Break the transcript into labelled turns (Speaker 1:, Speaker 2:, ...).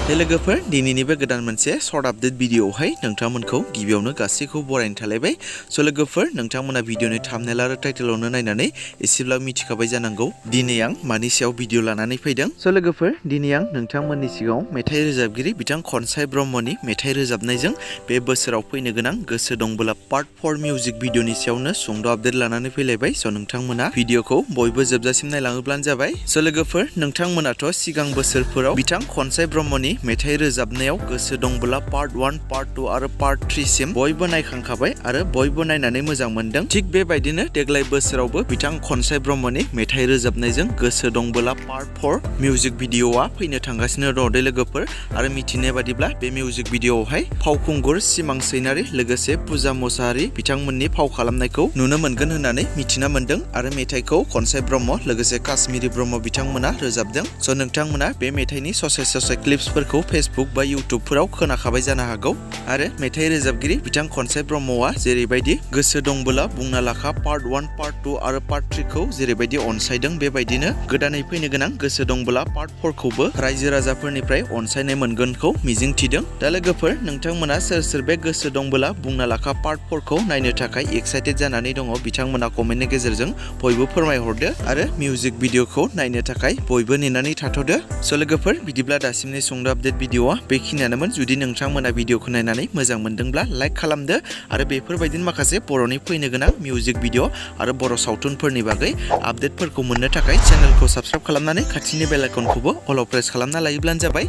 Speaker 1: लोगोफोर दिनैनि बे गोदान मोनसे शर्ट आपडेट भिडिअआवहाय नोंथांमोनखौ गिबियावनो गासैखौ बरायनो थालायबाय। स' लोगोफोर नोंथांमोना भिडिअनि थाम्बनेल आरो टाइटेलावनो नायनानै एसेब्ला मिथिखाबाय जानांगौ दिनै आं मानि सायाव भिडिअ लानानै फैदों। स' लोगोफोर दिनै आं नोंथांमोननि सिगाङाव मेथाइ रोजाबगिरि बिथां खनसाय ब्रह्मनि मेथाइ रोजाबनायजों बे बोसोराव फैनो गोनां गोसो दंबोला पार्ट 4 मिउजिक भिडिअनि सायावनो सुंद' आपडेट लानानै फैलायबाय। स' नोंथांमोना भिडिअखौ बयबो जोबजासिम नायलाङोब्लानो जाबाय। स' लोगोफोर नोंथांमोनाथ' सिगां बोसोरफोराव बिथां खनसाय ब्रह्मनि मेथाइ रोजाबनायाव गोसो दंबोला पार्ट 1 पार्ट 2 आरो पार्ट 3 सिम बयबो नायखांखाबाय आरो बयबो नायनानै मोजां मोनदों। थिग बेबायदिनो देग्लाय बोसोरावबो बिथां खनसाय ब्रह्मनि मेथाइ रोजाबनायजों गोसो दंबोला पार्ट 4 मिउजिक भिडिअआ फैनो थांगासिनो दं दे लोगोफोर। आरो मिथिनाय बादिब्ला बे मिउजिक भिडिअआवहाय फावखुंगुर सिमां चैनारी लोगोसे पूजा मुसाहारी बिथांमोननि फाव खालामनायखौ नुनो मोनगोन होननानै मिथिना मोनदों। आरो मेथाइखौ खनसाय ब्रह्म लोगोसे काश्मीरी ब्रह्म बिथांमोना रोजाबदों। स' नोंथांमोना बे मेथाइनि ससे क्लिप्सफोरखौ फेसबुक बा इउटुबफोराव खोनाखाबाय जानो हागौ। आरो मेथाइ रोजाबगिरि बिथां खनसाय ब्रह्मआ जेरैबायदि गोसो दंबोला बुंना लाखा पार्ट 1 पार्ट 2 आरो पार्ट 3 खौ जेरैबायदि अनसायदों बेबायदिनो गोदानै फैनो गोनां गोसो दंबोला पार्ट 4 खौबो रायजो राजाफोरनिफ्राय अनसायनाय मोनगोनखौ मिजिंथिदों। दा लोगोफोर नोंथांमोना सोर बे गोसो दंबोला बुंना लाखा पार्ट 4 खौ नायनो थाखाय एक्साइटेड जानानै दङ बिथांमोना कमेन्टनि गेजेरजों बयबो फोरमायहरदो आरो मिउजिक भिडिअखौ नायनो थाखाय बयबो नेनानै थाथ'दो। स' लोगोफोर बिदिब्ला दासिमनि सुंद' आपडेट भिडिअआ बेखिनियानोमोन। जुदि नोंथांमोना भिडिअखौ नायनानै मोजां मोनदोंब्ला लाइक खालामदो आरो बेफोरबायदिनो माखासे बर'नि फैनो गोनां मिउजिक भिडिअ आरो बर' सावथुनफोरनि बागै आपडेटफोरखौ मोननो थाखाय चेनेलखौ साबस्क्राइब खालामनानै खाथिनि बेल आइकनखौबो अल प्रेस खालामना लायोब्लानो जाबाय।